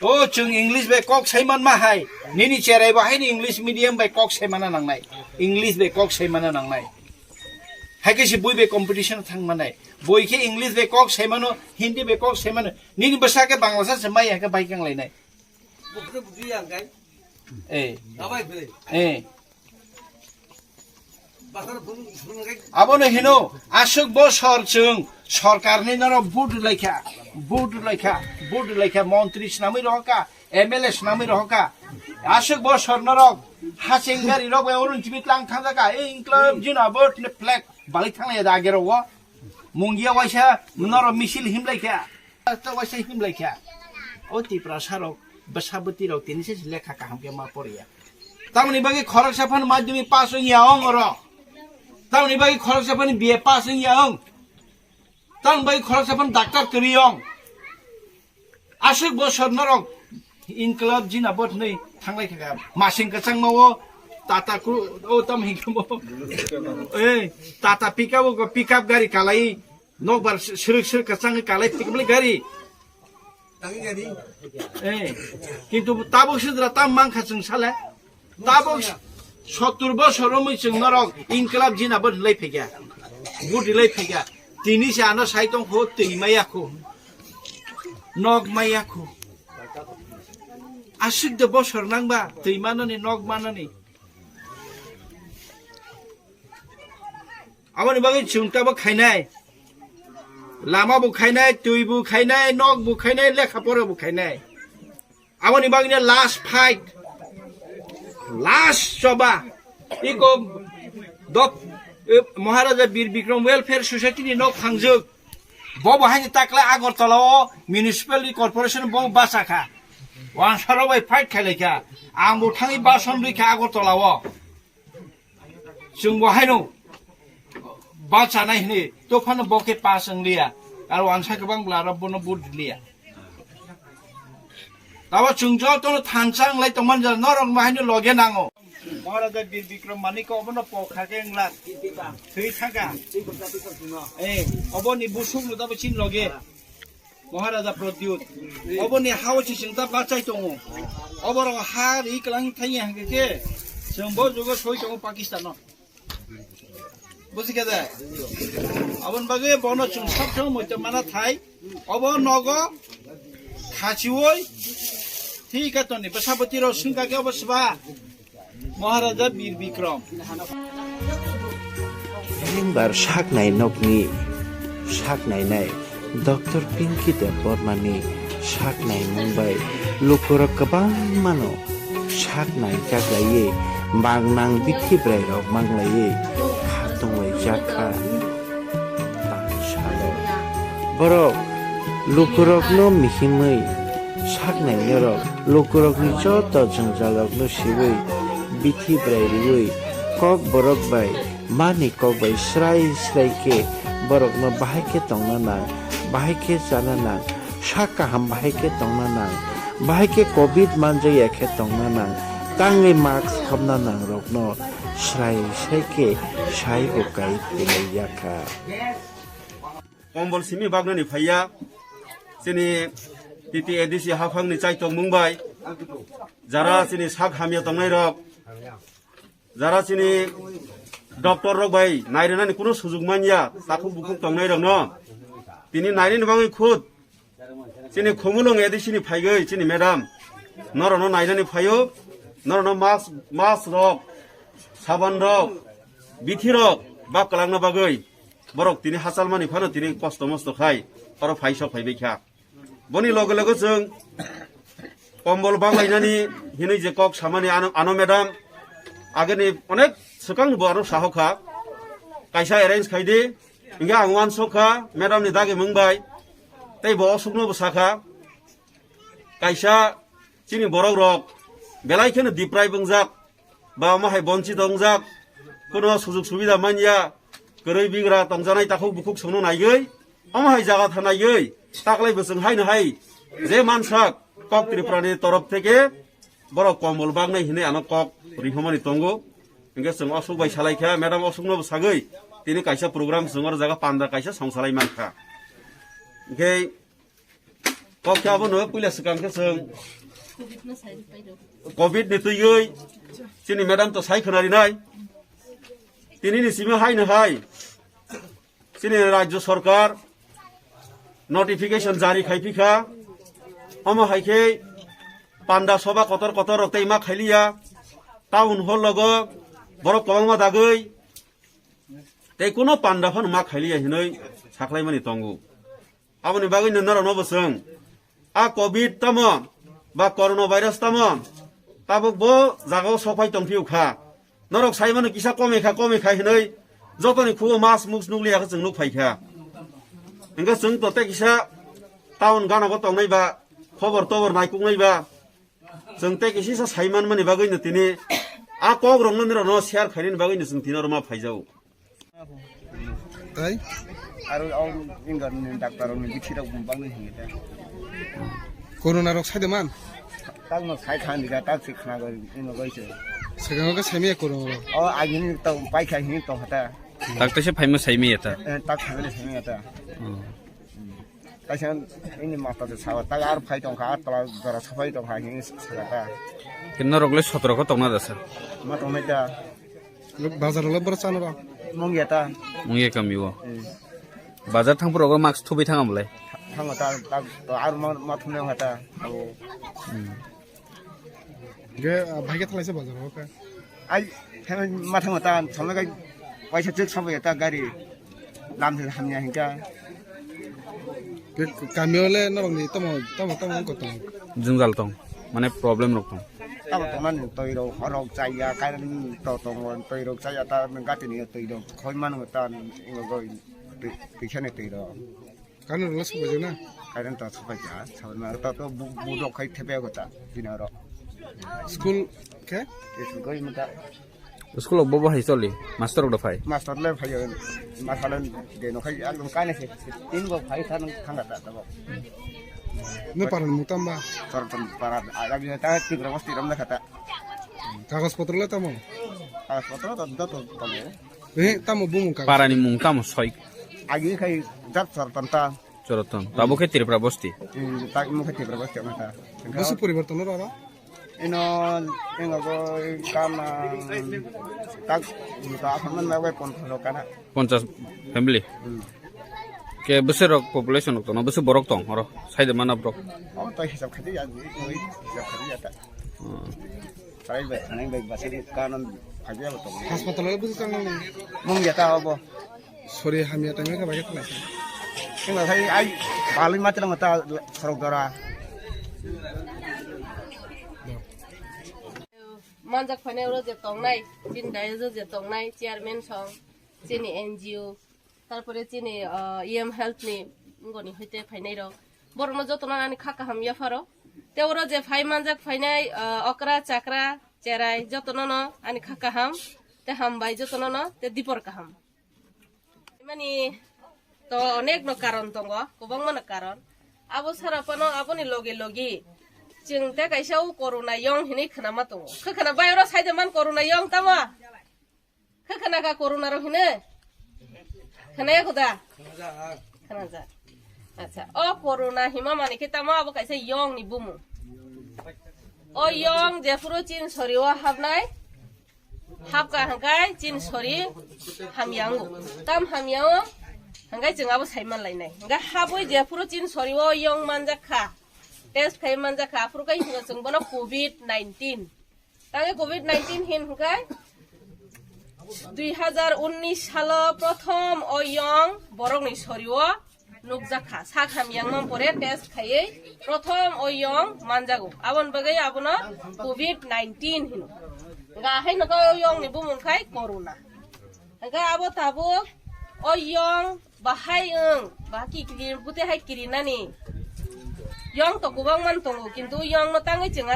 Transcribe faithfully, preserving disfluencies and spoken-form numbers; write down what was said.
O chwng English bai kok sai man ma hai. Nini cherai bo haini English medium bai kok sai mana nangnai. English bai kok sai mana nangnai. Hai khe se bui bai competition thang manai. Bui khe English bai kok sai mano, Hindi bai kok sai mano. Nini bwsa khe Bangla sa se mai hai khe bai kang lainai. Bukre bukri yang kai. Eh. Dabai bele. Eh. Abono hino, aswk bosor chwng sorkarni norok vote rwlaikha, vote rwlaikha, vote rwlaikha, montri swnamwi rohorkha, M L A swnamwi rohorkha. Aswk bosor norok hacheng gari rok bai oroni chibit lang thangjaka, ei Inklab Jindabad hwnwi flag balik thanglaiya da agero o. Mungia waisa norok misil himlaikha. Ta waisa himlaikha. O Tiprasa rok, bwsa bwtwi rok tini se lekha kaham khe ma poriya. Tamoni bagwi khoroksa phano madhyamik pass wngya ong oro. Tamoni bagwi khoroksa phano B A pass wngya ong. Tamoni bagwi khoroksa phano doctor kwrwi ong. Aswk bosor norok Inklab Jindabad hwnwi thanglai kha. Masing kwchangma o Tata ku, o tam hinkhe bo. Eh, Tata pickup o, pickup gari kalai. Nokbar sirwk sirwk kwchangwi kalai thik bwlai gari. Tangi gari. Eh, kintu tabuk sidra tam mankha chwng sale. Tabuk sottur bosor romwi chwng norok Inklab Jindabad hwnlai phaikha. Vote rwlai phaikha. Tini se ano sai tongkho twi maya kho. Nok maya kho. Aswk de bosor nangba twi manani nok manani. Aboni bagwi chwng tabo khainai. Lama bo khainai, twi bo khainai, nok bo khainai, lekha pora bo khainai. Aboni bagwi last fight, last choba. Iko dop, eh, Maharaja Bir Bikram Welfare Society ni nok thangjak. Bo bo haini takla Agartala o municipal corporation bo bacha kha. Wansaro bai fight khailai kha. Ang bo thangwi bason rwi kha Agartala o. Chwng bo haino bachanai hwnwi, to phano bo khe pass wng liya. Aro ang sa kwbang bwla aro bono vote liya. Tabo chwng jotono thansa wng lai tongmani jora norok bo haino loge nango. Maharaja Bir Bikram Manik obono pokha khe wng la. Thwi thangkha. Eh, oboni busuk no tabo chin loge. Maharaja Pradyut. Oboni hao se chwng ta bachai tongo. Oborok ha ri kwlang thangya hwnkhe khe chwng bo jugo soi tongo Pakistan-o. Buji khe de? Aboni bagwi bono chwng sab sama moito mana thai. Obo nogo khachiui thika toni bwsa bwtwi rok swngkha khe obo swba. Maharaja Bir Bikram. Himbar saknai nokni saknainai Doctor Pinky Debbarmani saknaimung bai lukurok kwbangmano saknai kaklaiwi mangnang bithi brairok manglaiwi khatunglaijak kha. Tangsalo. Borok lukurokno mihimwi saknai norok lukurokni joto jwngjalrokno siwi bithi bwrai riwi kok borok bai mani kok bai srai srai khe borokno bahai khe tongna nang, bahai khe chana nang, sak kaham bahai khe tongna nang, bahai khe covid manjakya khe tongna nang, tangwi mask khopna nang rokno srai srai khe sai bo kai tongwi yakha. Kombol simi bagnani phaiya, chini T T A D C haphangni chaitokmung bai, jara chini sak hamya tongnai rok, jara chini doctor rok bai nairwnani kuno sujuk manya, takhuk bukhuk tongnai rokno tini nainani bagwi khud chini Khumulwng A D C ni phaigwi chini madam norokno nainani phaio, norokno mask, mask rok, saban rok, bithi rok bak kwlangna bagwi. Borok tini hachalmani phano tini kosto mosto khai oro phai sok phaibai kha. Boni loge loge chwng kombol banglainani hinwi je kok samani ano, ano madam ageni onek swkang bo ano saho kha. Kaisa arrange khai di. Hinkhe ang uansuk kha madam ni dagi mung bai. Tei bo osukno bo sakha. Kaisa chini borok rok belai kheno deprive wngjak. Ba omo hai bonchit wngjak, kuno sujuk subida manya, kwrwi bigra tongjanai takhuk bukhuk songno naigwi, omo hai jaga tha naigwi, taklai bwswng haino hai je mansak kok Tripura ni torof theke borok kombol bagnai hinwi ano kok rihormani tongo. Hinkhe chwng osuk bai salai kha, madam osukno bo sagwi tini kaisa program chwng oro jaga panda kaisa song salai mankha. Hinkhe Kok khe abono puila swkang khe chwng covid ni twiwi chini madam to sai khwna rinai. Tini ni simi hai no hai chini rajyo sarkar notification jari khai phi kha. Omo hai khe panda soba kotor kotor rok tei ma khailiya. Town hall logo borok kwbangma dagwi tei kuno panda phano ma khailiya hinwi sakhlaimani tongo. Aboni bagwi no norokno bo chwng a covid tamo ba corona virus tamo tabuk bo jagao sokphai tongphio kha. Norok sai mano kisa kome kha, kome kha hinwi jotoni khubo mask musk nukliya khe chwng nuk phai kha. Hwnkhe chwng to tei kisa town gana bo tongnai ba, khobor tobor naikuknai ba, chwng tei kisa sai manmani bagwi no tini a kok rokno nirokno share khainani bagwi no chwng tini oro ma phaijao. Tai? Aro o England ni doctor ni bithi rok bang ni hingi ta. Corona rok sai de man? Tak no sai khan diga tak si khna goi ino goi se. Segang ka semi corona rok. O agini to pai khai hin to hata. Tak te se phaima sai mi eta. Eh, tak khai sai mi eta. Hmm. Kaisa ini mata de sawa tak ar phai tong kha, ar tala jora sapai tong kha hin saka ta. Kinno rok le sotro ko tong na da sir. Ma tong nai ta. Bazar lo bor chano ba. Mungya ta. Mungya kami wo. Eh. Bazar thang pura ko mask thubi thang amle. Thang ta tak to ar ma ma thum nang ta. Hmm. Ge bhai ke thalai se bazar ko. Ai thang ma thang ta thang ga paisa chek sabai ta gari. Lam se hamya hinka. Ke kami ole norok ni tomo tomo tomo ko tong. Jwngjal tong. Mane problem rok tong. Tamo tongmani twi rok horok chaya, current to tongo, twi rok chaya ta gati ni twi rok khoi manu ta ingo goi twi sani twi rok. Current rok sobai jana? Current to sobai ja, sobai ma to to budok khai thepe go ta dina rok. School ke? School goi mata. School of bobo hai choli, master rok da phai. Master le phai, master le de no khai, ekdom kane se, tin go phai san khanga ta ta. No paran mutam ba. Tor ton para, aga bi ta Tripura bosti rom na khata. Kagos potro le tamo? Kagos potro to, to, to, to. Eh, tamo bumung kagos. Parani mung tamo soi. Agi khai jat sor ton ta. Choroton. Tabo khe Tripura bosti. Hmm, tak mung khai Tripura bosti ma ta. Bosi poribar tono baba? Ino, ino go kana tak ta akhon man ba pon kholo kana. Ponchas family. Hmm. Ke bwswk rok population rok tono, bwswk borok tong oro, saide mana borok. Oh, to hisab khati ya, hisab khati ya ta. Hmm. Sarai bai, sarai bai, basi kanon phai ya to. Hospital lo bwswk tong nang. Mung ya ta obo. Sorry, hamya tang ka bai ka tang. Ino sai ai balwi mati lang ta sorok dora. Manjak phainai oro je tongnai, chini dayos je tongnai, chairman song, chini N G O, tarpore chini, ah, E M health ni ngoni hoite phainai rok. Borokno jotono ani kha kaham yapharo. Te oro je phai manjak phainai, ah, okra, chakra, cherai jotono no ani kha kaham, te hambai jotono no, te dipor kaham. Mani to onek no karon tongo, kwbangma no karon. Abo sara phano aboni loge loge chwng te kaisa o corona yong hinwi khwnama tongo. Khe khwna bai oro saide man corona yong tamo? Khe khwna ka corona rok hine? Khwnaya kho da? Khwnajak. Acha, o corona hima mani khe tamo abo kaisa yong ni bumung. O yong jephuru chin sori o hapnai, hapka hwnkhe chin sori hamya wngo. Tam hamya o hwnkhe chwng abo saiman lainai. Hwnkhe habwi jephuru chin sori o yong manjak kha, test khai manjak kha, aphuru khe hingo chwng bono covid nineteen. Tangwi covid nineteen hin hwnkhe dui hazar unnish salo prothom o yong borokni sori o nukjak kha. Sak hamyang mang pore test khaiwi prothom o yong manjago. Aboni bagwi abono covid nineteen hino. Hwnkhe ahai nokha o yongni bumung khai corona. Hwnkhe abo tabuk o yong bahai wng, bahai kikri, bute hai kirinani yong to kwbangma tongo, kintu yongno tangwi chwng